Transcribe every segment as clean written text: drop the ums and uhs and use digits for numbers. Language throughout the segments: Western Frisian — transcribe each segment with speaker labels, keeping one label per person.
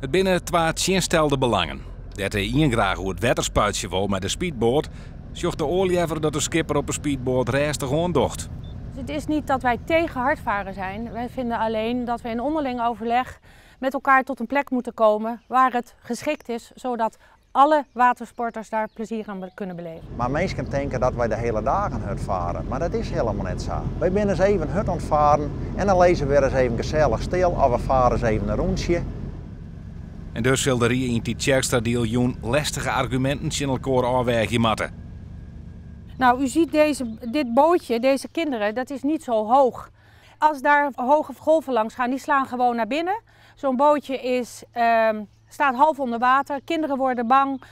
Speaker 1: It binne twa tsjinstelde belangen. Dêr't de ien graach oer it wetter spuitsje wol mei de speedboat, sjocht de oar leaver dat de skipper op 'e speedboat rêstich oan docht.
Speaker 2: Het is niet dat wij tegen hardvaren zijn. Wij vinden alleen dat we in onderling overleg met elkaar tot een plek moeten komen waar het geschikt is, zodat alle watersporters daar plezier aan kunnen beleven.
Speaker 3: Mar minsken tinke dat wy de hiele dagen hurd farre, mar dat is hielendal net sa. Wy binne ris even hurd oan it farren en dan lizze we wer ris even gesellich stil of we farre ris even in rûntsje.
Speaker 1: En dus sil de rie yn Tytsjerksteradiel jûn lestige arguminten tsjin elkoar ôfweagje moatte.
Speaker 2: Nou, u ziet dit bootje, deze kinderen, dat is niet zo hoog. Als daar hoge golven langs gaan, die slaan gewoon naar binnen. Zo'n bootje staat half onder water, kinderen worden bang,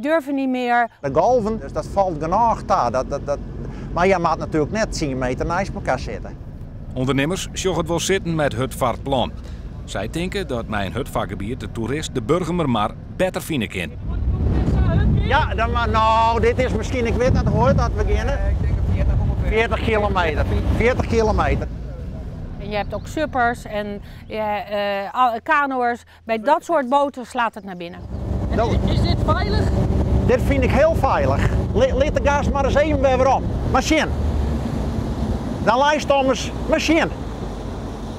Speaker 2: durven niet meer.
Speaker 3: De golven, dus dat falt genôch ta. Mar je moat natuerlik net 10 meter neist elkoar sitte.
Speaker 1: Undernimmers sjogge it wol sitten mei it hurdfarplan. Sy tinke dat mei in hurdfargebiet de toerist de Burgumermar better fine kin.
Speaker 3: Ja, dan mar, no, dit is miskien, ik wit net hoe hurd dat we geane.
Speaker 4: Ik tink 40 ûngefear.
Speaker 3: 40 kilometer. 40 kilometer.
Speaker 2: En je hebt ook suppers en kanoërs. Bij dat soort boten slaat het naar binnen.
Speaker 3: No,
Speaker 4: Is dit feilich?
Speaker 3: Dit fyn ik hiel feilich. Lit de gas mar ris even wer werom. Mar sjen. Dan leist ommers machine.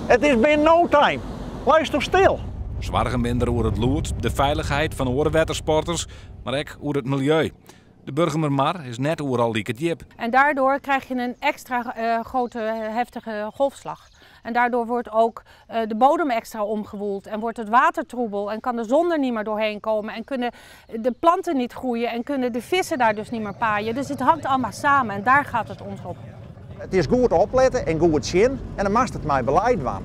Speaker 3: It is binnen no time. Leist toch stil.
Speaker 1: Soargen binne der oer it lûd, de feilichheid fan oare wettersporters, mar ek oer it miljeu. De Burgumermar is net oeral like djip.
Speaker 2: En daardoor krijg je een extra grote heftige golfslag. En daardoor wordt ook de bodem extra omgewoeld en wordt het water troebel en kan de zon er niet meer doorheen komen en kunnen de planten niet groeien en kunnen de vissen daar dus niet meer paaien. Dus het hangt allemaal samen en daar gaat het ons om.
Speaker 3: It is goed oplette en goed sjen en dan moatst it mei belied dwaan.